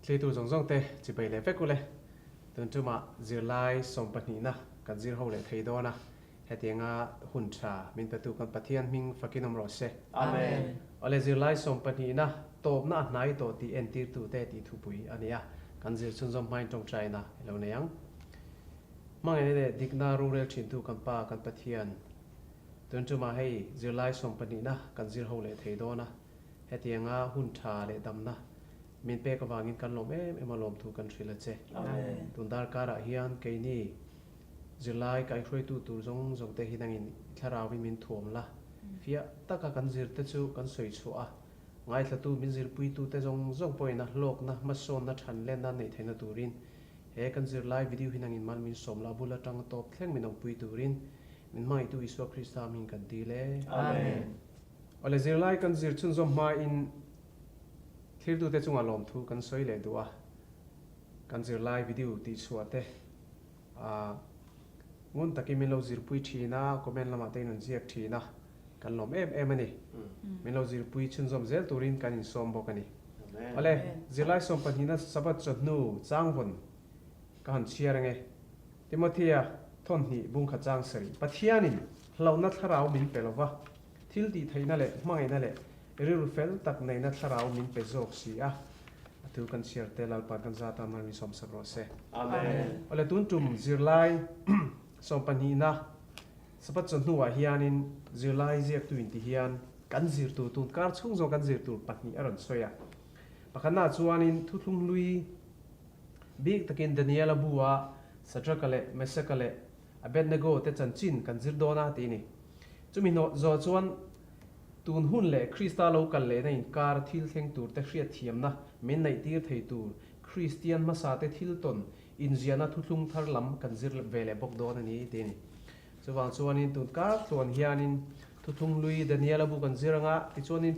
Thlitu zawng zawng te chibai leh vek ule. Tun tumah zirlai sawmpahnihna kan zir ho leh thei dawn a, hetianga hun tha min petu kan Pathian hming fakin awm rawh se. Amen. Awle zirlai sawmpahnihna tawpna a hnai tawh tih entirtu te tih thupui a ni a, kan zir chhunzawm hmain tawngtaina i lo nei ang. Hmangaihna leh dikna rorel thintu kan Pa kan Pathian, tun tumah hei zirlai sawmpahnihna kan zir ho leh thei dawn a, Hetianga hun tha leh damna min pek avangin kan lawm em em a lawmthu kan hrilh a che. Tun darkarah hian keini zirlai kaihruaitu tur zawng zawng te hi nangin i thlarauin min thuam la. Fiah taka kan zirte chu kan sawi chhuah a, ngaithlatu min zirpuitute zawng zawng pawhin a hlawkna hmasawnna thanlenna neih theihna turin he kan zirlai video hi nangin mal min sawm la a bul atang tawp thleng min awmpui turin min hmangaihtu Isua Krista hming kan dil e. Amen. Awle zirlai kan zir chhunzawm hmain thiltute chungah lawmthu kan sawi leh duh a, kan zirlai video tihchhuah te ah ngun takin min lo zirpui thin a, comment lamah te in rawn ziak thin a, kan lawm em em a ni. Min lo zirpui chhunzawm zel turin kan insawm bawk a ni. Awle zirlai sawmpahnihna Sabbath chawhnu changvawn ka han chhiar ange. Timothea thawnhnih bungkhat chang sarih Pathianin hlauhna thlarau min pe lova, Thil tih theihna leh hmangaihna leh rilru fel tak neihna thlarau min pe zawk si a, a thu kan chhiar te Lalpa'n kan zat a mal min sawmsak rawh se. Amen. Awle tun tum zirlai sawmpahnihna Sabbath chawhnuah hianin zirlai ziaktu in ti hian kan zir tur tun kar chhung zawng kan zir tur pahnih a rawn sawi a. Pakhatnaah chuanin thuthlung hlui bik takin Daniela bu a Sadraka leh Mesaka leh Abednego te chanchin kan zir dawn a tih a ni. Chumi hnawh zawh chuan tun hun leh Krista lo kal lehna inkar thil thleng turte hriatthiamna min neihtir thei tur Kristian hmasate thil tawn inziahna thuthlung thar lam kan zir ve leh bawk dawn a ni tih a ni. Chuvang chuanin tun kar tluan hianin thuthlung hlui Daniela bu kan zir anga tichuanin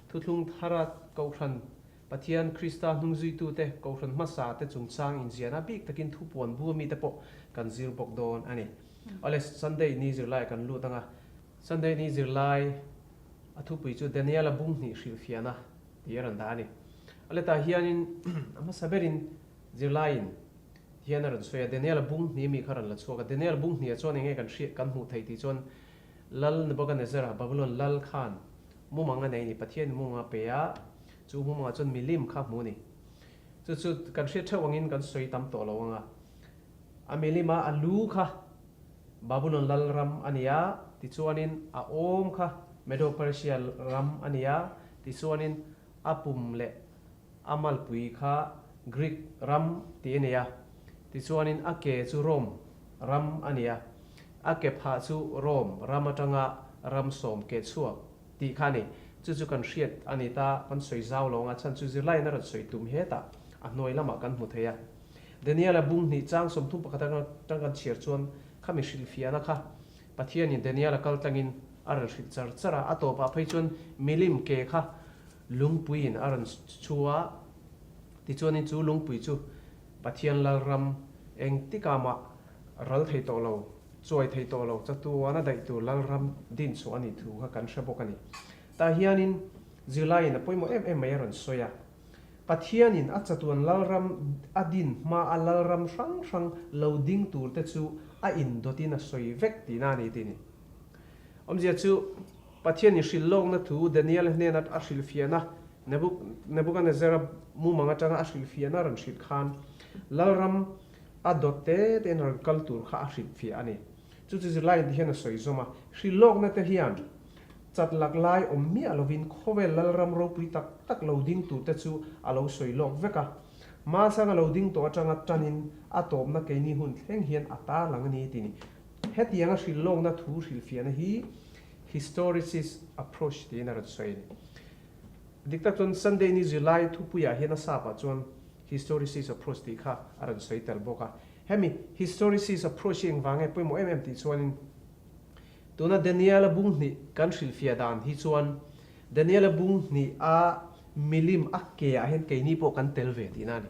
thuthlung thara Kohhran Pathian Krista hnungzuitute Kohhran hmasate chungchang inziahna bik takin thupuan bu amite pawh kan zir bawk dawn a ni. Awle Sunday ni zirlai kan lut anga, Sunday ni zirlai a thupui chu Daniela bung hnih hrilhfiahna tih a rawn dah a ni. Awle tah hianin a hmasa berin zirlaiin hian a rawn sawi a, Daniela bung hnih mi kha a rawn la chhuak a, Daniel bung hnih ah chuan enge kan hriat kan hmuh theih tih chuan Lal Nebuchadnezzar-a Babylon lal khan mumang a nei a ni, Pathianin mumang a pe a, chu mumangah chuan milim kha a hmu a ni. Chu chu kan hriat theuh angin kan sawi tam tawh lo anga. A milima a lu kha Babulon lal ram a ni a, tichuanin a awm kha Medo-Persia ram a ni a, tichuanin a pum leh a malpui kha Greek ram tih a ni a, tichuanin a ke chu Rome ram a ni a, a ke phah chu Rome ram atanga ram sawm ke chhuak tih kha a ni. Chu chu kan hriat a ni ta, kan sawi zau lo ang a chhan chu zirlaiin a rawn sawi tum hetah a hnuai lamah kan hmu thei a. Daniela bung hnih chang 31 atang kan chhiar chuan khami hrilhfiahna kha Pathianin Daniela kal tlangin a rawn hrilh char char a, a tawpah phei chuan milim ke kha lungpuiin a rawn chhu a, tichuanin chu lungpui chu Pathian Lalram engtikah mah ral thei tawh lo, chuai thei tawh lo, chatuana daih tur Lalram din chhuah a nih thu kha kan hre bawk a ni. Tah hianin zirlaiin a pawimawh em em mai a rawn sawi a. Pathianin a chatuan lalram a din hmaa lalram hrang hrang lo ding turte chu a indawtin a sawi vek tihna a ni tih a ni. Awmzia chu, Pathianin hrilhlawkna thu Daniel hnena a hrilhfiahna, Nebuchadnezzar-a mumang atanga a hrilhfiahna a rawn hrilh khan, lalram a dawt te tein rawn kal tur kha a hrilhfiah a ni. Chu chu zirlaiin ti hian a sawi zawm a, hrilhlawkna te hian Chat lak lai awm miah lovin khawvel lalram ropui tak tak lo ding turte chu a lo sawi lawk vek a. Masanga lo ding tawh atanga tanin a tawpna keini hun thleng hian a tarlang a ni tih ni. Hetianga hrilhlawkna thu hrilhfiahna hi historicist approach tiin a rawn sawi a ni. Dik tak chuan Sunday ni zirlai thupuiah hian a sap ah chuan historicist approach tih kha a rawn sawi tel bawk a. Hemi historicist approach hi engvang nge pawimawh em em tih chuanin Tuna Daniela bung hnih kan hrilhfiah dan hi chuan Daniela bung hnih a milim a ke ah hian keini pawh kan tel ve tihna a ni.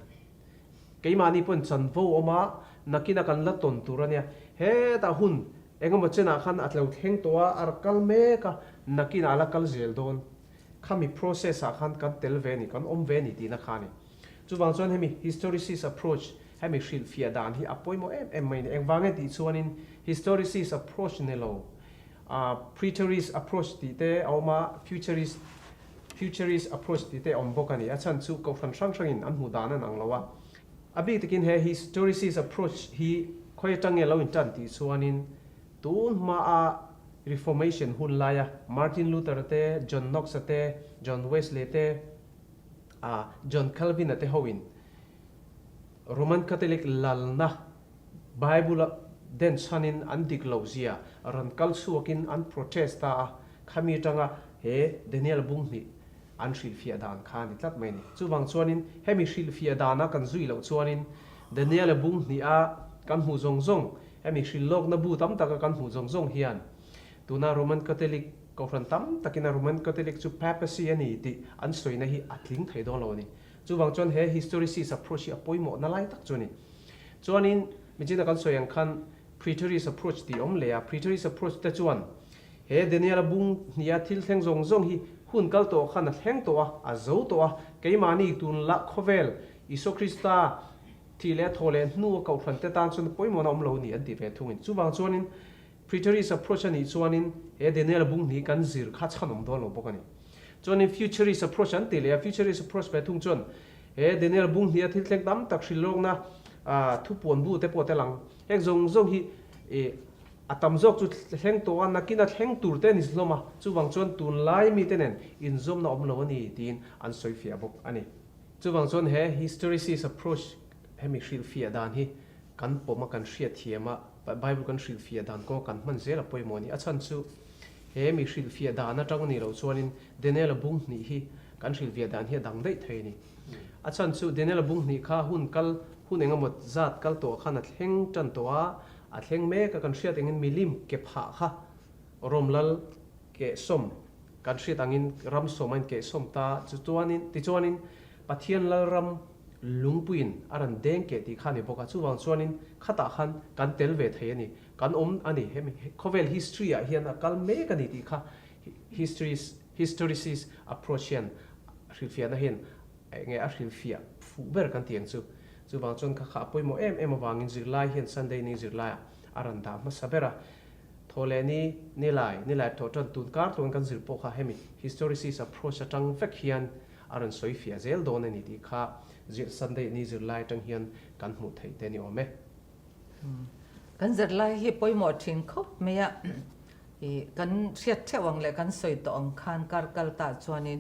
Keimahni pawhin chanvo awm a, nakina kan la tawn tur a nia. Hetah hun engemaw chenah khan a tlo thleng tawh a, a kal mek a, nakinah a la kal zel dawn. Khami process ah khan kan tel ve a ni, kan awm ve a ni tihna kha a ni. Chuvang chuan hemi historicist approach, hemi hrilhfiah dan hi a pawimawh em em mai a ni. Engvang nge tih chuanin historicist approach ni lo, preterist approach tih te a awm a, futurist futurist approach tih te a awm bawk a ni. A chhan chu kohhran hrang hrangin an hmuh dan an ang lo a. A bik takin he historicist approach hi khawi atang nge lo intan tih chuanin tun hmaa Reformation hun laia Martin Luther-a te, John Knox-a te, John Wesley te, John Calvin-a te hoin Roman Catholic lalna Bible-a den chhanin an dik loh zia rawn kal chhuakin an protest ta a, khami atanga he Daniel bung hnih an hrilhfiah dan kha a ni tlat mai a ni. Chuvang chuanin hemi hrilhfiah dana kan zui loh chuanin Daniel-a bung hniha kan hmuh zawng zawng, hemi hrilhlawkna bu tam taka kan hmuh zawng zawng hian tuna Roman Catholic Kohhran tam takin a Roman Catholic chu Papacy a ni tih an sawina hi a tling thei dawn lo a ni. Chuvang chuan he historicist approach hi a pawimawhna lai tak chu a ni. Chuanin michina kan sawi ang khan preterist approach tih a awm leh a, preterist approach te chuan he Daniel-a bung hniha thil thleng zawng zawng hi hun kal tawh khan a thleng tawh a, a zo tawh a, keimahni tunlah khawvel Isua Krista thih leh a thaw leh hnu a kohhran te tan chuan pawimawhna awm lo a ni an ti ve thungin. Chuvang chuanin Preterist approach a nih chuanin he Daniel bung hnih kan zir kha chhan awm dawn lo bawk a ni. Chuanin futurist approach an ti leh a, futurist approach ve thung chuan he Daniel bung hnih a thil thleng tam tak hrilh lawkna thupuan bu te pawh tel ang. Heng zawng zawng hi ih a tam zawk chu thleng tawh a, nakin a thleng tur te a ni hlawm a, chuvang chuan tunlai mite nen inzawmna awm lo a ni tiin an sawi fiah bawk a ni. Chuvang chuan he historicist approach hemi hrilhfiah dan hi kan pawm a, kan hriatthiam a, Bible kan hrilhfiah dan kawng kan hman zel a pawimawh a ni. A chhan chu he mi hrilhfiah dan atang a nih loh chuanin Daniel-a bung hnih hi kan hrilhfiah dan hi a dang daih thei a ni. A chhan chu Daniel-a bung hnih kha hun kal, hun eng emaw zat kal tawh khan a thleng tan tawh a, a thleng mek a, kan hriat engin milim ke phah kha Rom lal kehsawm kan hriat angin ram sawm a inkehsawm ta chu chuanin tichuanin Pathian Lalram lungpuiin a rawn deng keh tih kha a ni bawk a, chuvang chuanin khatah khan kan tel ve thei a ni, kan awm a ni, hemi khawvel history ah hian a kal mek a ni tih kha histories historicist approach hian hrilhfiahna hian eng nge a hrilhfiah fuh ber kan ti ang chu. Chuvang chuan kha kha a pawimawh em em avangin zirlai hian Sunday ni zirlaiah a rawn dah hmasa ber a, Thawhleh ni, nilai, nilai thawh tan tun kar tluan kan zir pawh kha hemi historicist approach atang vek hian a rawn sawi fiah zel dawn a ni tih kha zir Sunday ni zirlai atang hian kan hmuh theih te ni awm e. Kan zirlai hi pawimawh thin khawp mai a, i kan hriat theuh ang leh kan sawi tawh ang khan kar kal tah chuanin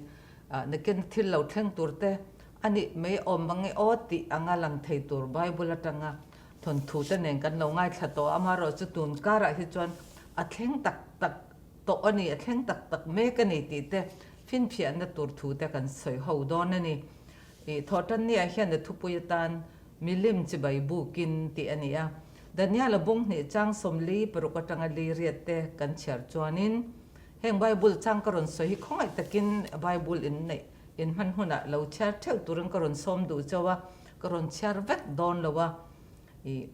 nakin thil lo thleng tur te a nih mai awm ang e aw tih anga lang thei tur Bible atanga Thawnthu te nen kan lo ngaithla tawh a, amaherawh chu tun karah hi chuan a thleng tak tak tawh a ni, a thleng tak tak mek a ni tih te finfiahna tur thu te kan sawi ho dawn a ni. Ih Thawhtanniah hian a thupui atan milim chibai bukin tih a ni a, Daniel-a bung hnih chang 44 atanga li riat te kan chhiar chuanin heng Bible chang ka rawn sawi hi khawngaih takin Bible in neih in hman hunah lo chhiar theuh turin ka rawn sawm duh chauh a, Ka rawn chhiar vek dawn lo a, i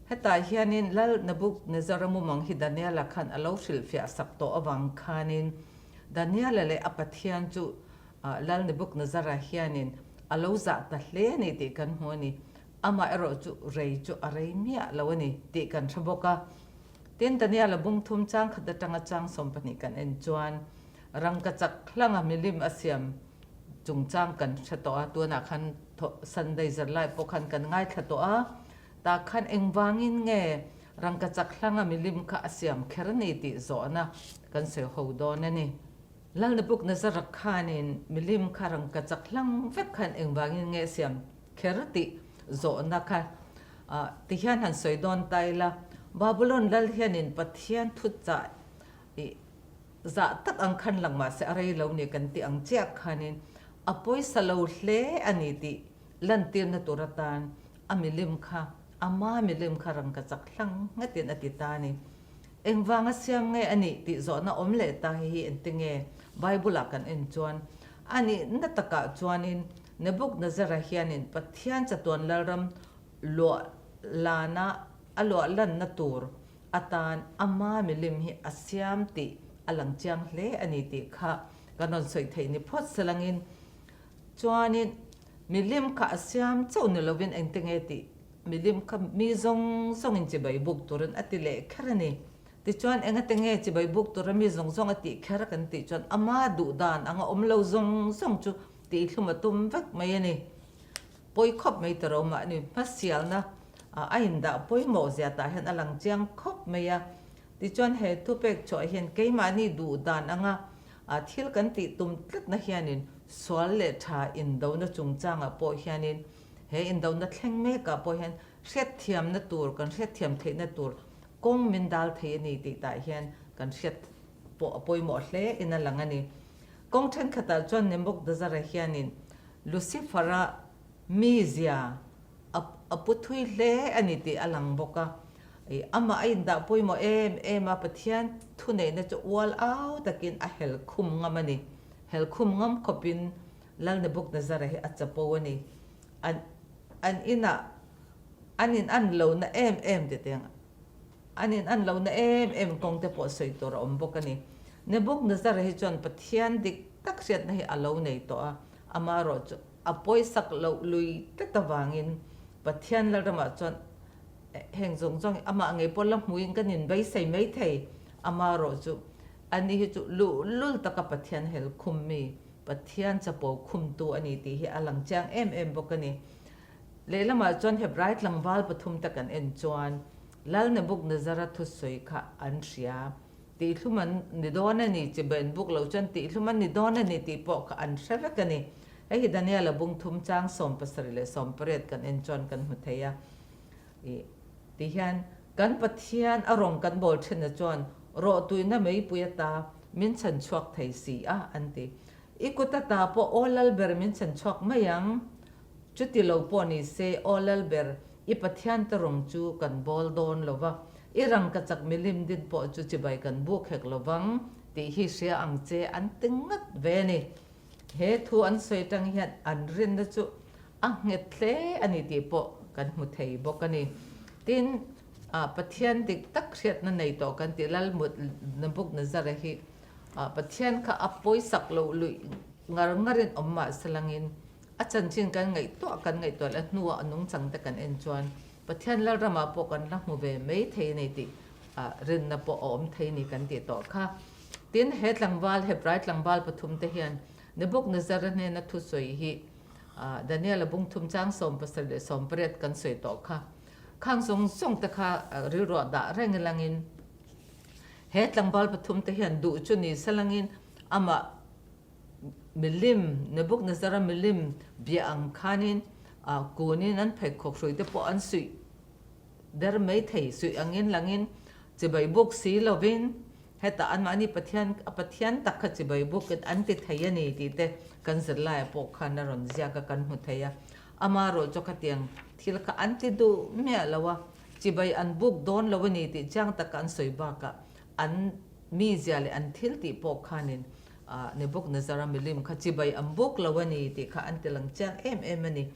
hetah hianin Lal Nebuchadnezzar-a mumang hi Daniel-a khan a lo hrilhfiah sak tawh avang khanin Daniel-a leh a Pathian chu Lal Nebuchadnezzar-a hianin a lo zah ta hle a ni tih kan hmu a ni. Amah erawh chu rei chu a rei miah lo a ni tih kan hre bawk a. Tin, Daniel-a bung thum chang khat atanga chang 12 kan en chuan rangkachak hlanga milim a siam chungchang kan hre tawh a, tunah khan Sunday zirlai pawh khan kan ngaithla tawh a, tah khan engvangin nge rangkachak hlanga milim kha a siam kher a ni tih zawhna kan sawi ho dawn a ni. Lalnabuknazara khanin milim kha rangkachak hlang vek khan engvangin nge a siam kher tih zawhna kha tihian han sawi dawn ta ila, Babulon lal hianin Pathian thuchah i Zah tak ang khan lang mahse a rei lo ni kan tih ang chiah khanin a pawisa lo hle a ni tih lantirna tur atan a milim kha ama milim kha rangkachak hlang nghatin a ti ta a ni. Engvanga siam nge a nih tih zawhna awm leh ta hi hi engti nge Bible-ah kan en chuan a nihna takah chuanin Nebuchadnezzar-a hianin Pathian chatuan lalram luah lana a luah lanna tur atan ama milim hi a siam tih a lang chiang hle a ni tih kha kan rawn sawi theih ni phawt se langin. Chuanin Milim kha a siam chauh ni lovin engte nge tih milim kha mi zawng zawngin chibai buk turin a ti leh kher a ni. Tichuan engate nge chibai buk tura mi zawng zawng a tih kher kan tih chuan ama duh dan anga awm lo zawng zawng chu tihthlum a tum vek mai a ni. Pawi khawp mai ta ro mahni hmasialna a indah pawimawh zia tah hian a lang chiang khawp mai a. Tichuan he thupek chhuah hian keimahni duh dan anga thil kan tih tum tlatna hianin sual leh tha indona chungchangah pawh hianin he indona thleng mekah pawh hian hriatthiamna tur kan hriatthiam theihna tur kawng min dal thei a ni tih tah hian kan hriat pawh a pawimawh hle in a lang a ni. Kawng thenkhatah chuan Nebuchadnezzar-a hianin Lucifer-a mizia a pu thui hle a ni tih a lang bawk a. Amah a indah pawimawh em em a, Pathian thuneihna chu ual au takin a hel khum ngam a ni. Hel khum ngam khawpin Lal Nebuchadnezzar-a hi a chapo a ni. An an inah an in an lohna em em ti teng an in an lohna em em kawng te pawh sawi tur a awm bawk a ni. Nebuchadnezzar-a hi chuan Pathian dik tak hriatna hi a lo nei tawh a, amaherawhchu a pawisak loh lui tlat avangin Pathian Lalramah chuan heng zawng zawng hi amah ngei pawh la hmuin kan inbeisei mai thei. Amaherawhchu ani hi chu luhlul taka Pathian hel khum mi, Pathian chapo khumtu a ni tih hi a lang chiang em em bawk a ni. Lehlamah chuan Hebrai tlangval pathumte kan en chuan Lal Nebuchadnezzar-a thusawi kha an hria. Tihhlum an ni dawn a ni, chibai an buk loh chuan tihhlum an ni dawn a ni tih pawh kha an hre vek a ni. Hei hi Daniel-a bung thum chang 70 leh 18 kan en chuan kan hmu thei a. Ih, ti hian kan Pathian a rawng kan bawl thenna chuan rawhtuina meipui ata min chhan chhuak thei si a, an ti. I kut ata pawh aw lal ber min chhan chhuak mai ang. Chuti lo pawh ni se, aw lal ber, i Pathian te rawng chu kan bawl dawn lo va, i rangkachak milim din pawh chu chibai kan buk hek lo vang tih hi hria ang che an ti ngat ve a ni. He thu an sawi atang hian an rinna chu a nghet hle a ni tih pawh kan hmu thei bawk a ni. Tin, Pathian dik tak hriatna nei tawh kan tih Lal Nebuchadnezzar-a hi Pathian kha a pawisak loh luih ngar ngarin awm mah selangin a chanchin kan ngaihtuah kan ngaihtuah leh hnuah a nungchang te kan en chuan Pathian Lalramah pawh kan la hmu ve mai thei a ni tih rinna pawh a awm thei a ni kan tih tawh kha. Tin, he tlangval, Hebrai tlangval pathumte hian Nebuchadnezzar-a hnena thusawi hi Daniel-a bung thum chang 70 leh 18 kan sawi tawh kha. Khang zawng zawng te kha rilruah dah reng ilangin he tlangval pathumte hian duh chu ni selangin amah milim, Nebuchadnezzar-a milim bia ang khanin kunin an pheikhawk hrui te pawh an suih der mai thei, suih angin langin chibai buk si lovin Hetah anmahni Pathian, a Pathian tak kha chibai bukin an ti thei a ni tih te kan zirlaiah pawh khan a rawn ziak a, kan hmu thei a. Amaherawh chu khatiang thil kha an ti duh miah lo a, chibai an buk dawn lo a ni tih chiang taka an sawi bakah an mizia leh an thil tih pawh khanin Nebuchadnezzar-a milim kha chibai an buk lo a ni tih kha an ti lang chiang em em a ni.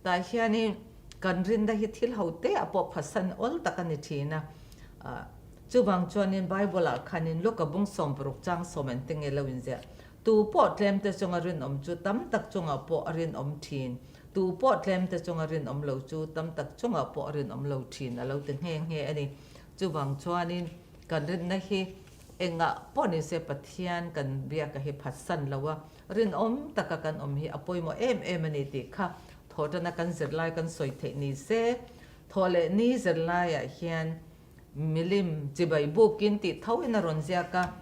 Tah hianin kan rinna hi thil ho te ah pawh phasan awl tak a ni thin a. Chuvang chuanin Bible-ah khanin Luka bung 60 chang sawm en te nge lo inziah. Tu pawh tlem te chunga rinawm chu tam tak chungah pawh a rinawm thin. Tu pawh tlem te chunga rinawm lo chu tam tak chungah pawh a rinawm lo thin a lo ti nghe nghe a ni. Chuvang chuanin kan rinna hi engah pawh nise Pathian kan biaka hi phatsan lo a, Rinawm taka kan awm hi a pawimawh em em a ni tih kha thawhtana kan zirlai kan sawi theih ni se, thawh leh ni zirlaiah hian milim chibai bukin tih tho in a rawn ziak a,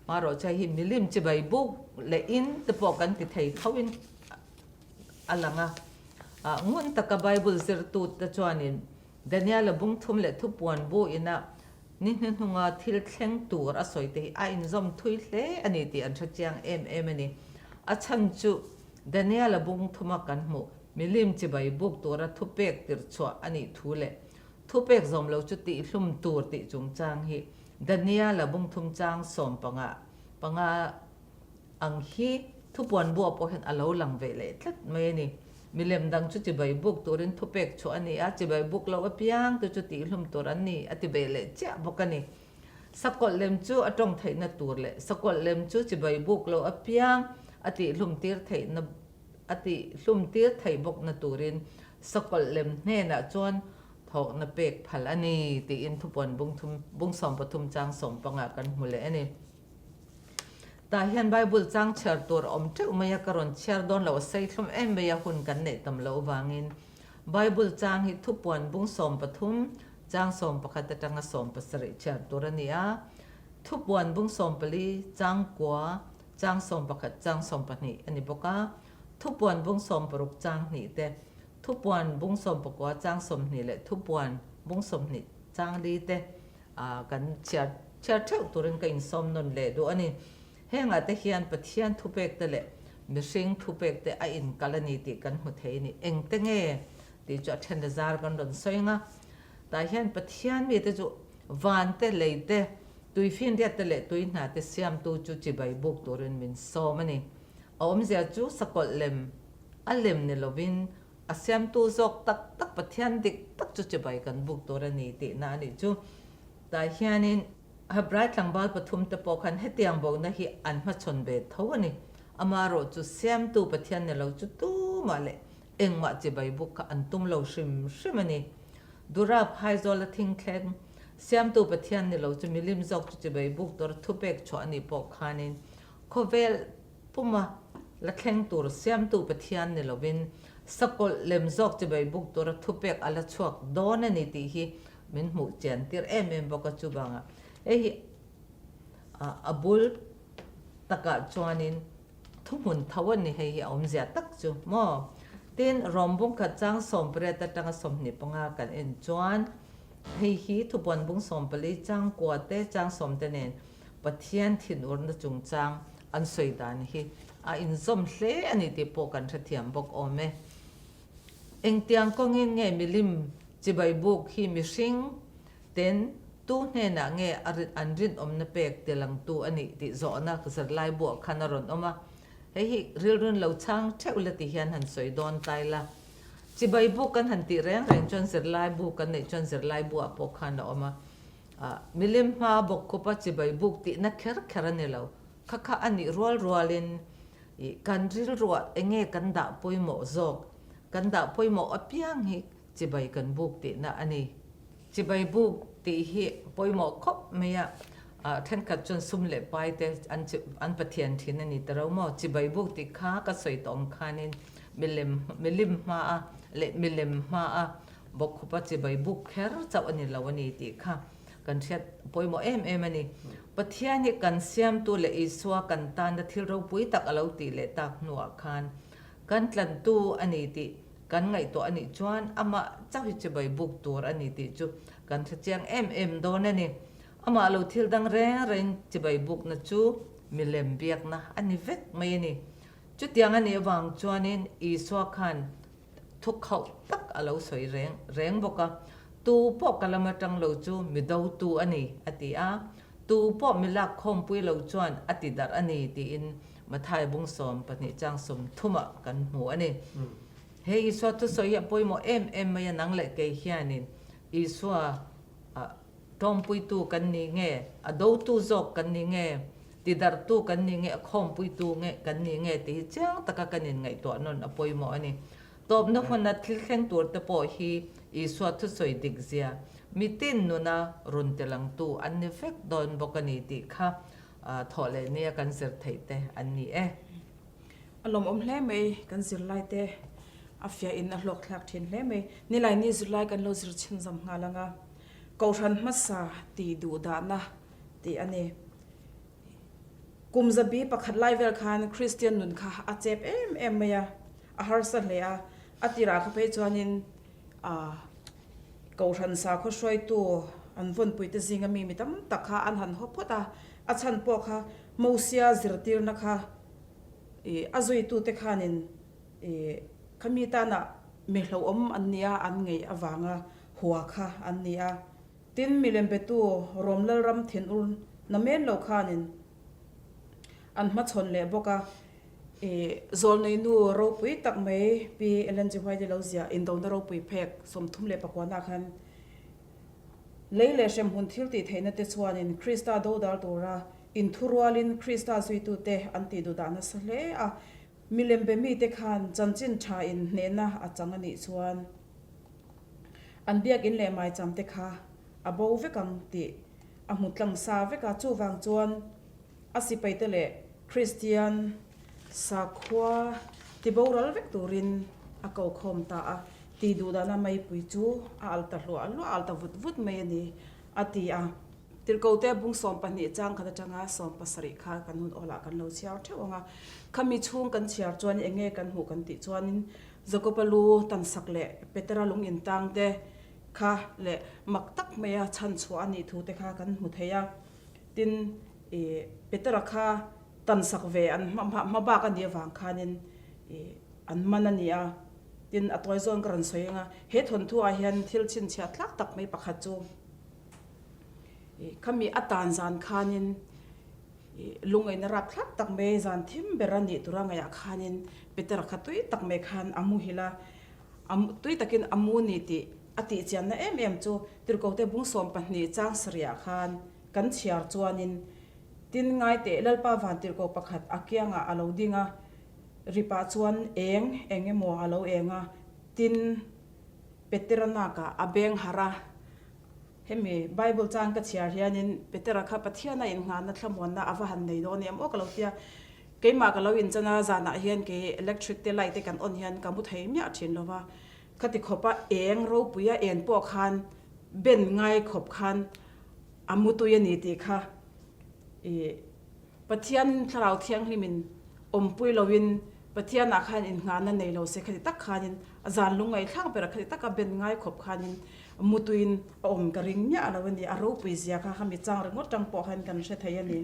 marawhchai hi milim chibai buk leh in te pawh kan ti thei tho in a lang a. Ngun taka Bible zirtute chuanin Daniela bung thum leh thupuan bu ina ni hnuhnunga thil thleng tur a sawi te hi a inzawm thui hle a ni tih an hre chiang em em a ni. A chhan chu Daniela bung thuma kan hmuh milim chibai buk tura thupek tirchhuah a nih thu leh thupek zawm lo chu tihhlum tur tih chungchang hi Daniela bung thum chang 15 panga ang hi thupuan buah pawh hian a lo lang ve leh tlat mai a ni. Milem dang chu chibai buk turin thupek chhuah a ni a, chibai buk loh apiang te chu tihhlum tur an ni a ti ve leh chiah bawk a ni. Sakawlh lem chu a tawng theihna tur leh sakawlh lem chu chibai buk loh apiang a tihhlum tir theihna. a tih hlum tir theih bawkna turin sakawlh lem hnenah chuan thawkna pek phal a ni tiin thupuan bungthum bung 13 chang sawmpangah kan hmu leh a ni. Tah hian Bible chang chhiar tur a awm teuh mai a, ka rawn chhiar dawn lo a sei thlum em mai a, hun kan neih tam loh avangin Bible chang hi thupuan bung 13 chang 11 atanga 17 chhiar tur a ni a, thupuan bung 14 chang kua chang 11 chang 12 a ni bawk a, thupuan bung 16 chang hnih te, thupuan bung 19 chang 20 leh thupuan bung 20 chang li te kan chhiar chhiar theuh turin ka insawm nawn leh duh a ni. Hengah te hian Pathian thupek te leh mihring thupek te a inkal a ni tih kan hmu thei a ni. Engte nge tih chu a then a zar kan rawn sawi ang a. Tah hian Pathian mite chu van te, lei te, tuifinriat te leh tui hna te siamtu chu chibai buk turin min sawm a ni. A awmzia chu sakawlh lem a lem ni lovin A siamtu zawk tak tak Pathian dik tak chu chibai kan buk tur a ni tihna a nih chu. Tah hianin Hebrai tlangval pathumte pawh khan hetiang bona hi an hmachhawn ve tho a ni. Amaherawh chu siamtu Pathian ni lo chu tumah leh engmah chibai buk kha an tum lo hrim hrim a ni. Dura phaizawl a thingthleng siamtu Pathian ni lo chu milim zawk chu chibai buk tur thupek chhuah a nih pawh khanin khawvel Puma la thleng tur siamtu Pathian ni lovin sakawlh lem zawk chibai buk tura thupek a la chhuak dawn a ni tih hi min hmuh chian tir em em bawk a. Chuvangah hei hi a bul takah chuanin thuhmun tho a ni hei hi a awmzia tak chu maw? Tin, Rom bungkhat chang 18 atanga 25 kan en chuan hei hi thupuan bung 14 chang kua te chang sawm te nen Pathian thinurna chungchang an sawi dan hi a inzawm hle a ni tih pawh kan hrethiam bawk awm e. Engtiang kawngin nge milim chibai buk hi mihring ten tu hnenah nge an rinawmna pek tilangtu a nih tih zawhna zirlai buah khan a rawn awm a. Hei hi rilrun lo chhang theuh la ti hian han sawi dawn tai la. Chibai buk kan han tih reng reng chuan zirlai bu kan neih chuan zirlai buah pawh khan a awm a. Milim hma bawk khupa chibai buk tihna kher kher a ni lo. Kha kha a nih rual rualin ih kan rilruah enge kan dah pawimawh zawk, kan dah pawimawh apiang hi chibai kan buk tihna a ni. Chibai buk tih hi pawimawh khawp mai a, thenkhat chuan sum leh pai te an an pathian thin a ni ta ro maw? Chibai buk tih kha ka sawi tawh ang khanin milem milim hmaa leh milem hmaa Bawkkhupa chibai buk kher chauh a ni lo a ni tih kha kan hriat pawimawh em em a ni. Pathian hi kan siamtu leh Isua kan tana thil ropui tak a lo tih leh tak hnuah khan kan tlantu a ni tih kan ngaihtuah a nih chuan amah chauh hi chibai buk tur a ni tih chu kan hre chiang em em dawn a ni. Amah lo thil dang reng reng chibai bukna chu milem biakna a ni vek mai a ni. Chutiang a nih avang chuanin Isua khan Thukhauh tak a lo sawi reng reng bawk a, Tu pawh ka lam atang lo chu mi dotu a ni, a ti a. Tu pawh mi lak khawmpui lo chuan a ti darh a ni, tiin Mathai bung 12 chang 30 ah kan hmu a ni. He Isua thusawi hi a pawimawh em em mai a, nang leh kei hianin Isua Tawngpuitu kan ni nge, a dotu zawk kan ni nge, tidarhtu kan ni nge, a khawmpuitu nge kan ni nge tih hi chiang taka kan inngaihtuah nawn a pawimawh a ni. Tawpna huna thil thleng tur te pawh hi Isua thusawi dik zia mitin nuna rawn tilangtu an ni vek dawn bawk a ni tih kha thawh leh nia kan zir theih te an ni e. A lawmawm hle mai kan zirlai te a fiah in a hlawk thlak thin hle mai. Nilaini zirlai kan lo zir chhinzawm nghal ang a. Kohhran hmasa tih duh dahna tih a ni. Kum zabi pakhat lai vel khan Kristian nun kha a chep em em mai a, a harsa hle a. A tirah kha phei chuanin Kohhran sakhaw hruaitu an vawnpuite zinga mi mi tam tak kha an han haw phawt a, a chhan pawh kha Mosia zirtirna kha a zuitute khanin khami tana mi hlauhawm an nia an ngei avanga hua kha an ni a. Tin, milem betu Rom Lalram thinur na men lo khanin an hmachhawn leh bawk a. I zawlneinu ropui tak mai Pi Ellen G. White-i lo ziah indona ropui phek 39 ah khan lei leh hremhmun thil tih theihna te chuanin Krista dodal tura inthurualin Krista zuitute an tih duhdah nasa hle a. Milem be mite khan chanchin tha in hnehna a chang a nih chuan an biakin leh maicham te kha a bo vek ang tih a hmu tlang sa vek a, chuvang chuan a sipaite leh Kristian sakhua tiboral vek turin a ko khawm ta a, tih duh dana meipui chu a al ta hluah hluah, a al ta vut vut mai a ni, a ti a. Tirhkote bung 12 chang khat atanga 17 kha kan hun awlah kan lo chhiar theuh ang a, khami chhung kan chhiar chuan eng nge kan hmuh kan tih chuanin Jakoba lu tansak leh Petera lung intang te kha leh mak tak maia chhan chhuah a nih thu te kha kan hmu thei a. Tin, i Petera kha tansak ve an hma bak a nih avang khanin i an man a ni a. Tin, a tawi zawn ka rawn sawi ang a, he thawnthu ah hian thil chhinchhiah tlak tak mai pakhat chu i khami a tan zan khanin i lungaihna rap thlak tak mai zan thim ber a nih tura ngaihah khanin Petera kha tui tak mai khan a muhil a. A tui takin a mu ni tih a tihchianna em em chu Tirhkote bung 12 chang sarihah khan kan chhiar chuanin tin ngai teh Lalpa van tirhko pakhat a kiangah a lo ding a, ripah chuan eng eng emaw a lo eng a, tin Petera nakah a beng harh a. Hemi Bible chang ka chhiar hianin Petera kha Pathiana innghahna thlamuanna a va han nei dawn em aw ka lo tia. Keimah ka lo inchan a, zanah hian kei electric te light te kan on hian ka mu thei miah thin lo va. Khati khawpa eng ropui a en pawh khan ben ngai khawp khan a mu tui a ni tih kha i Pathian Thlarau Thianghlimin awmpui loin Pathianah khan innghahna nei lo se khati tak khanin a zan lungngaihthlak berah khati taka ben ngai khawp khanin mutuiin a awm ka ring miah lo a ni. A ropui zia kha khami chang ringawt tang pawh khan kan hre thei a ni.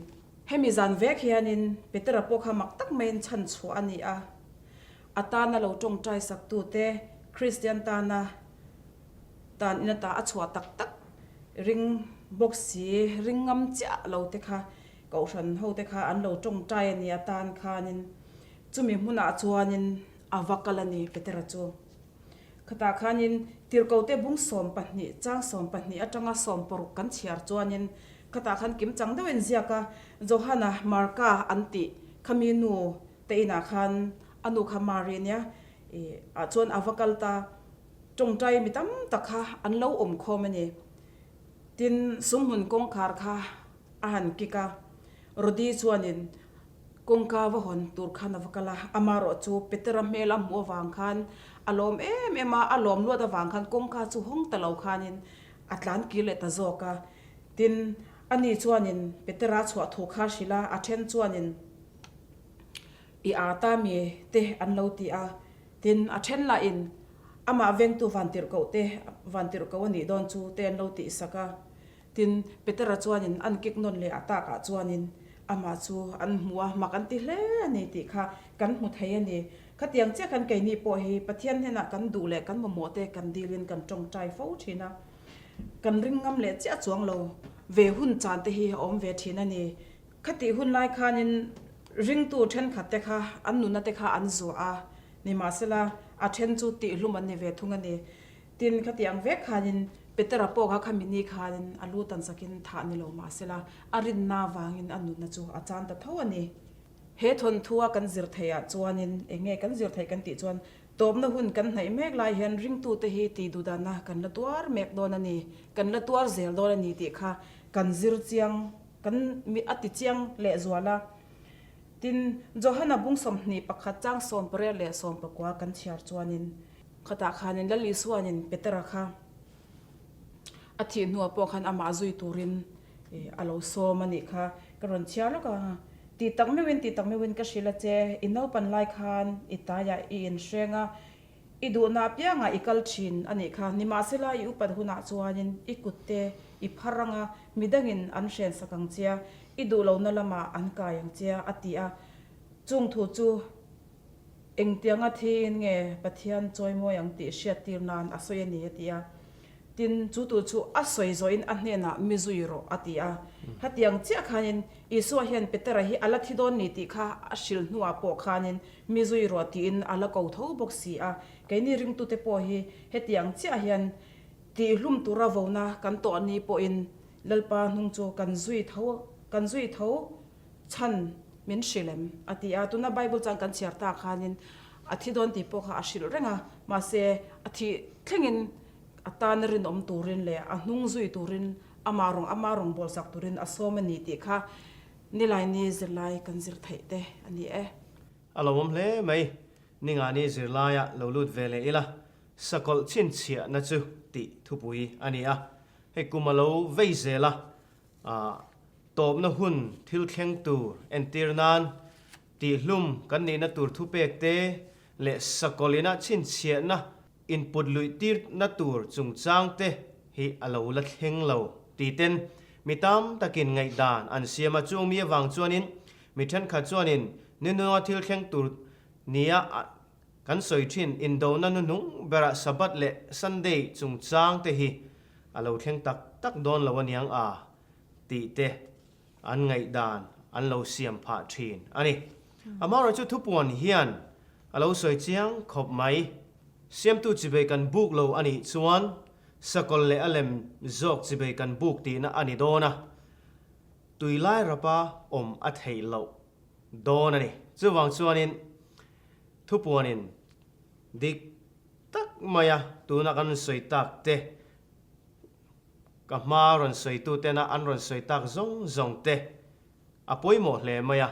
Hemi zan vek hianin Petera pawh kha mak tak maiin chhan chhuah a ni a, a tana lo tawngtai saktute Kristian tana tan in ata a chhuah tak tak ring bawk si, ring ngam chiah lo te kha Kohhran ho te kha an lo tawngtai a ni a tan khanin chumi hmunah chuanin a va kal a ni Petera chu. Khatah khanin Tirhkote bung 12 chang 12 atanga 16 kan chhiar chuanin khatah khan kim chang deuhin ziak a, Johana Marka an tih khami nu te inah khan a nu kha Mari nia ih ah chuan a va kal ta, tawngtai mi tam tak kha an lo awm khawm a ni. Tin, sumhmun kawngkhar kha a han kik a, Rodi chuanin kawngka va hawn tur khan a va kal a, amarawh chu Petera hmel a hmuh avang khan a lawm em em a, a lawm luat avang khan kawngka chu hawng ta lo khanin a tlan kir leh ta zawk a. Tin, ani chuanin Petera chhuah thu kha hrilh a, a then chuanin i aa ta mi te an lo ti a, tin, a then lahin amah vengtu vantirhkoh te, vantirhkoh a nih dawn chu te an lo tihsak a. Tin, Petera chuanin an kik nawn leh a takah chuanin amah chu an hmu a, mak an ti hle a ni tih kha kan hmu thei a ni. Khatiang chiah khan keini pawh hi Pathian hnenah kan duh leh kan mamawh te kan dilin kan tawngtai fo thin a, kan ring ngam leh chiah chuang lo ve hun chan te hi a awm ve thin a ni. Khatih hun lai khanin ringtu thenkhat te kha an nuna te kha an zuah a, nimahsela a then chu tihhlum an ni ve thung a ni. Tin, khatiang vek khanin Petera pawh kha khami ni khanin a lu tan sakin thah ni lo mah sela, a rinna avangin a nunna chu a chan ta tho a ni. He thawnthua kan zir theihah chuanin eng nge kan zir theih kan tih chuan tawpna hun kan hnaih mek lai hian ringtute hi tih duhdana kan la tuar mek dawn a ni, kan la tuar zel dawn a ni tih kha kan zir chiang, kan a ti chiang lehzual a. Tin, Johana bung 21 chang 18 leh 19 kan chhiar chuanin, Khatah khanin Lal Isuanin Petera kha a thih hnuah pawh khan amah zui turin a lo sawm a nih kha ka rawn chhiar lawk a. Tih tak meuhin, tih tak meuhin ka hrilh a che, i naupan lai khan i taiah i inhreng a, i duhna apiangah i kal thin a nih kha. Nimahsela i upat hunah chuanin i kutte i phar ang a, midangin an hrensak ang che a, i duh lohna lamah an kai ang che a, a ti a. Chung thu chu. Engtianga thiin nge Pathian chawimawi ang tih hriattir nan a sawi a ni a ti a. Tin, chu tu chu a sawi zawhin a hnenah mi zui rawh a ti a. Hetiang chiah khanin Isua hian Petera hi a la thi dawn ni tih kha a hrilh hnuah pawh khanin mi zui rawh tiin a la ko tho bawk si a. Keini ringtute pawh hi hetiang chiah hian tihhlum tura vona kan tawh ni pawhin Lalpa hnung chu kan zui tho kan zui tho chhan. Min hrilh em? a ti a. Tuna Bible chuan kan chhiar tak khanin a thi dawn tih pawh kha a hrilh reng a, mahse a thih thlengin a tana rinawm turin leh a hnung zui turin amah rawng ama rawng bawlsak turin a sawm a ni tih kha Nilaini zirlai kan zir theih te a ni e. A lawmawm hle mai. Ningani zirlaia lo lut ve leh ila, sakawlh chhinchhiahna chu tih thupui a ni a. Hei kum a lo vei zel a, Tawpna hun thil thleng tur entir nan tihlum kan nihna tur thupek te leh sakawlina chhinchhiahna input luih tirna tur chungchang te hi a lo la thleng lo ti ten mi tam takin ngaihdan an siam a. Chung mi avang chuanin mi thenkhat chuanin ninunga thil thleng tur nia kan sawi thin indona nuhnung berah Sabbath leh Sunday chungchang te hi a lo thleng tak tak dawn lo aniang a tih te an ngaihdan an lo siam phah thin a ni. Amaherawhchu chu thupuan hian a lo sawi chiang khawp mai. Siamtu chibei kan buk lo a nih chuan sakawlh leh a lem zawk chibei kan buk tihna a ni dawn a, tui lai rapa awm a theih loh dawn a ni. Chuvang chuanin thupuanin dik tak maia tuna kan sawi tak te Ka hma rawn sawitu tena an rawn sawi tak zawng zawng te a pawimawh hle mai a.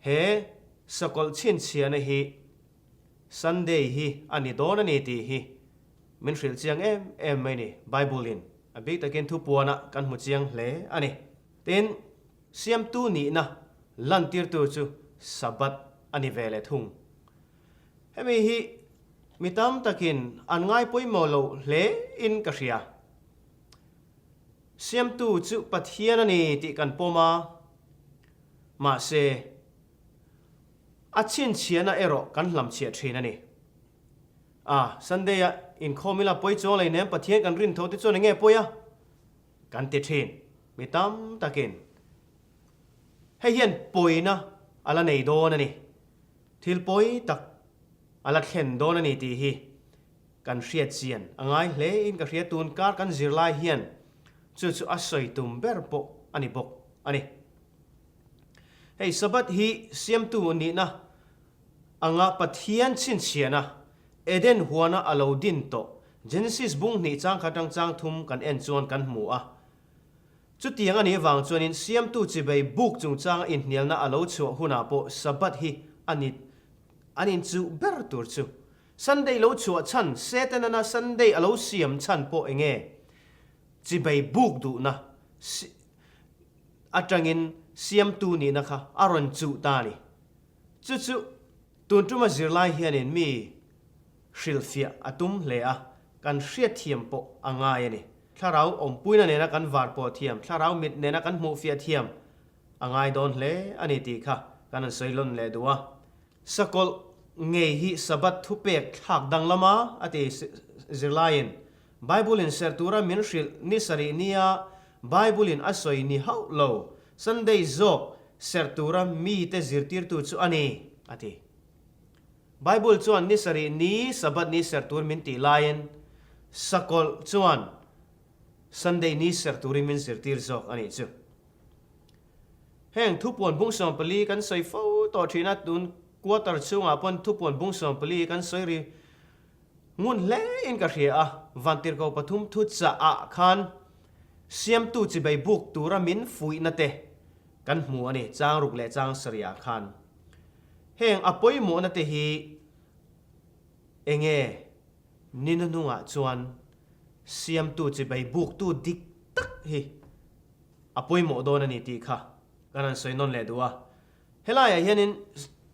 He sakawlh chhinchhiahna hi Sunday hi a ni dawn a ni tih hi min hrilh chiang em em mai ni. Bible in a bik takin thupuanah kan hmu chiang hle a ni. Tin, siamtu nihna lantirtu chu Sabbath a ni ve leh thung. Hemi hi mi tam takin an ngai pawimawh lo hle in ka hria. Siamtu chu Pathian a ni tih kan pawm a, mahse a chhinchhiahna erawh kan hlamchhiah thin a ni. A, Sunday ah inkhawm ila pawi chuang lei nem Pathian kan rin tho te chuan enge pawi a? Kan ti thin mi tam takin. Hei hian pawina a la nei dawn a ni. Thil pawi tak a la thlen dawn a ni tih hi kan hriat chian a ngai hle in ka hria. Tun kar kan zir lai hian chu chu a sawi tum ber pawh a ni bawk a ni. Hei Sabbath hi siamtu nihna anga Pathian chhinchhiahna Eden huana a lo din tawh Genesis bung hnih chang khat atang chang thum kan en chuan kan hmu a. Chutiang a nih avang chuanin siamtu chibei buk chungchanga inhnialna a lo chhuah hunah pawh Sabbath hi a ni an inchuh ber tur chu. Sunday lo chhuah chhan Setanana Sunday a lo siam chhan pawh enge chibei buk duhna atangin siamtu nihna kha a rawn chuh ta a ni. Chu chu tun tuma zirlai hianin mi hrilhfiah a tum hle a, kan hriatthiam pawh a ngai a ni. Thlarau awmpuina nena kan var pawh thiam, thlarau mit nena kan hmuhfiah thiam a ngai dawn hle a ni tih kha kan han sawi lawn leh duh a. Sakawlh ngei hi Sabbath thupek thlak danglam a, a ti zirlaiin Bible-in serh tura min hrilh ni sarih nia Bible-in a sawi ni hauh lo, Sunday zawk serh tura mite zirtirtu chu a ni, a ti. Bible chuan ni sarih ni Sabbath ni serh tur min tih laiin sakawlh chuan Sunday ni serh turin min zirtir zawk a nih chu. Heng thupuan bung 14 kan sawi fo tawh thin a, tun quarter chhungah pawn thupuan bung 14 kan sawi ri ngun hle in ka hria a, Vantirhko pathum thu chah ah khan siamtu chibei buk tura min fuihna te kan hmu a ni, chang ruk leh chang sarih ah khan. Heng a pawimawhna te hi enge ni hnuhnungah chuan siamtu chibei buktu dik tak hi a pawimawh dawn a ni tih kha kan han sawi nawn leh duh a. Helaiah hianin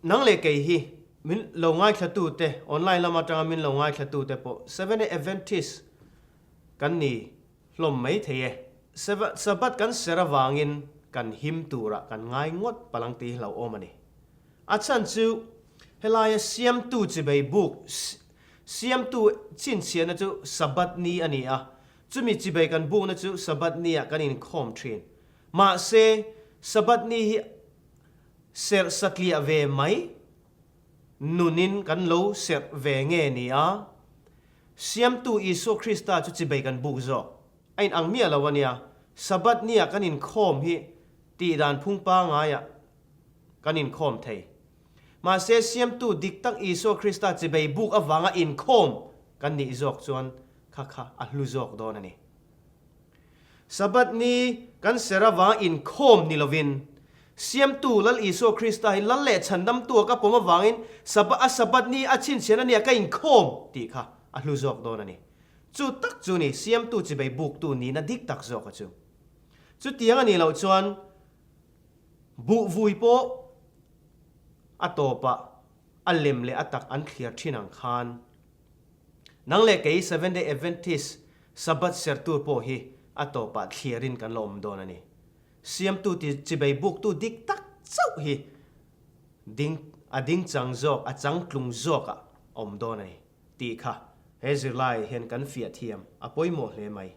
nang leh kei hi min lo ngaithlatute, online lam atanga min lo ngaithlatute pawh Seventh-day Adventist kan ni hlawm mai thei e. Sabbath kan ser avangin kan him turah kan ngai ngawt palang tih hi hlauhawm a ni. A chhan chu helaia siamtu chibei buk siamtu chhinchhiahna chu Sabbath ni a ni a, chumi chibei kan bukna chu Sabbath niah kan inkhawm thin. Mahse, Sabbath ni hi serh satliah ve mai nunin kan lo serh ve nge ni a, Siamtu Isua Krista chu chibei kan buk zawk. A inang miah lo a nia. Sabbath nia kan inkhawm hi tih dan phung pangaiah kan inkhawm thei. Mahse, Siamtu dik tak Isua Krista chibei buk avanga inkhawm kan nih zawk chuan kha kha a hlu zawk dawn a ni. Sabbath ni kan ser avanga inkhawm ni lovin, Siamtu Lal Isua Krista hi Lal leh Chhandamtua ka pawm avangin Sabbath a Sabbath ni a chhinchhian a nia ka inkhawm tih kha a hlu zawk dawn a ni. Chu tak chu ni Siamtu chibei buktu nihna dik tak zawka chu. Chutiang a nih loh chuan Buhvui pawh a tawpah a lem leh a tak an thliar thin ang khan nang leh kei Seventh Day Adventist Sabbath sertur pawh hi a tawpah thliarin kan la awm dawn a ni. Siamtu ti chibei buktu dik tak chauh hi ding a ding chang zawk a changtlung zawkah a awm dawn a ni tih kha he zirlaiah hian kan fiah thiam a pawimawh hle mai.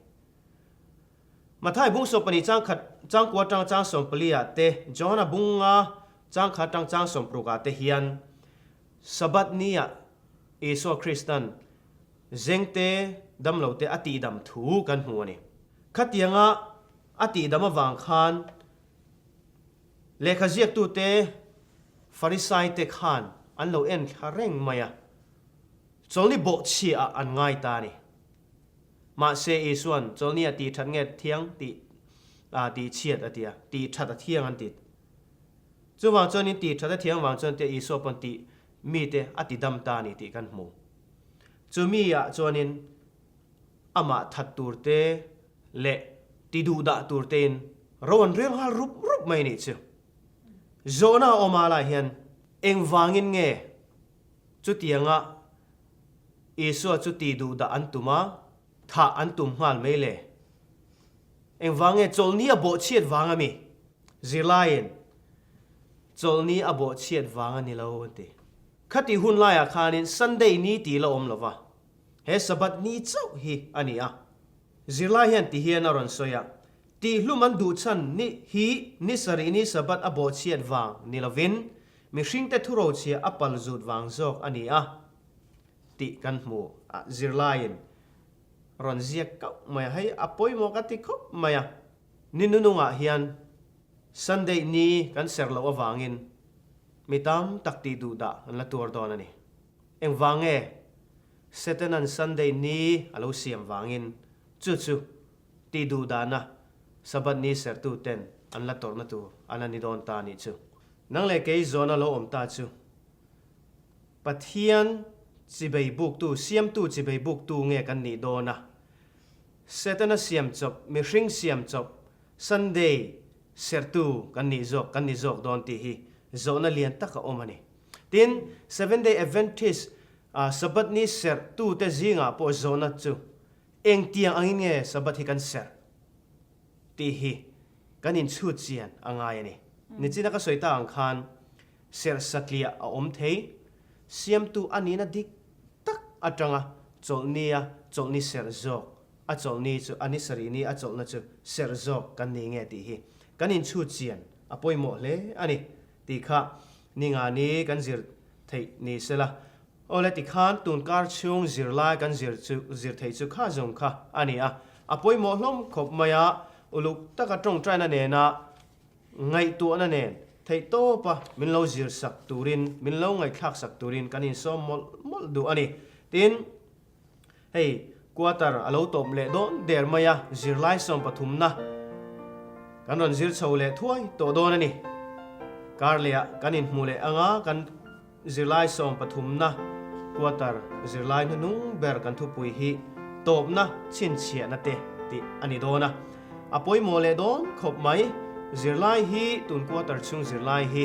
Mathai bung 12 chang khat chang kua tang chang 14 ah te, Johana bung nga chang khat tang chang 60 ah te hian Sabbath ni ah Isua Kristan zengte damlo te a tihdam thu kan hmu a ni. Khatianga a tihdam avang khan lehkha ziaktute Farisai te khan an lo en thla reng mai a, chawlni bawhchhiah ah an ngai ta a ni. Mahse, Isua'n chawlhni a tih that nge thiang tih ah tih chhiat a ti a, tih that a thiang an ti. Chuvang chuanin tih that a thiang vang chuan tia Isua pawn tih mite a ti dam ta a ni tih kan hmu. Chumi ah chuanin amah that tur te leh ti duh dah tur tein ro an rel nghal rup rup mai nih chu. Zawhna a awm alai hian engvangin nge chutianga Isua chu ti duh dah an tum a, thah an tum nghal mai le. Engvang nge chawlhni a bawhchhiat vang a mi? Zirlaiin, Chawlhni a bawhchhiat vang a ni lo an ti. Khati hun laiah khanin Sunday ni tih la awm lo va, he Sabbath ni chauh hi a ni a. Zirlai hian ti hian a rawn sawi a, Tihhlum an duh chhan ni hi ni sarih ni Sabbath a bawhchhiat vang ni lovin, mihringte thurochhia a pal zut vang zawk a ni a. tih kan hmu a, zirlaiin rawn ziak kauh mai a, hei a pawimawh ka ti khawp mai a, ni nunungah hian Sunday ni kan ser loh avangin mi tam tak tih duh dah an la tuar dawn a ni. Engvang nge Satanan Sunday ni a lo siam vangin chu chu tih duh dahna Sabbath ni sertu ten an la tawrhna tur a la ni dawn ta a nih chu. Nang leh kei zawhna lo awm ta chu Pathian chibei buktu, siamtu chibei buktu nge kan nih dawn a? Setana siam chawp, mihring siam chawp, Sunday serhtu kan nih zawk, kan ni zawk dawn tih hi zawhna lian tak a awm a ni. Tin, Seventh Day Adventist Sabbath ni serhtute zingah pawh zawhna chu engtiang angin nge Sabbath hi kan serh tih hi kan inchhut chian a ngai a ni. Nichina ka sawi tak ang khan Serh satliah a awm thei. Siamtu a nihna dik tak atanga chawlhnia chawlhni serh zawk, a chawlhni chu a ni sarih ni a chawlhna chu serh zawk kan ni nge tih hi kan inchhut chian a pawimawh hle a ni tih kha ninga ni kan zir theih ni sela. Awle tikhan tunkar chhung zirlai kan zir chu zir theih chu kha zawng kha a ni a, a pawimawh hlawm khawp mai a, uluk taka tawngtaina nena Ngaihtuahna nen theihtawpa min lo zir sak turin, min lo ngaihthlak sak turin kan insawm mawlh mawlh duh a ni. Tin, hei quarter a lo tawp leh dawn der mai a, zirlai sawmpathumna kan rawn zir chho leh thuai tawh dawn a ni. Kar lehah kan inhmu leh anga kan Zirlai sawmpathumna quarter zirlai hnuhnung ber kan thupui hi tawpna chhinchhiahna te tih a ni dawn a. A pawimawh leh dawn khawp mai. Zirlai hi tun quarter chhung zirlai hi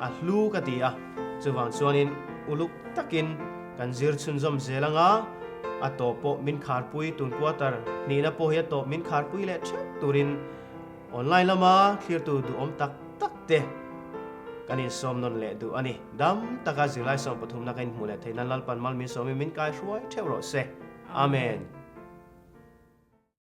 a hlu ka ti a, chuvang chuanin uluk takin kan zir chhunzawm zel anga a tawp pawh min kharpui tun quarter hnihna pawh hi a tawp min kharpui leh theuh turin Online lama thlirtu duhawm tak tak te kan insawm nawn leh duh a ni. Dam taka zirlai 13na kan inhmuh leh theih nan Lalpan mal min sawmin min kaihruai theuh rawh se. Amen.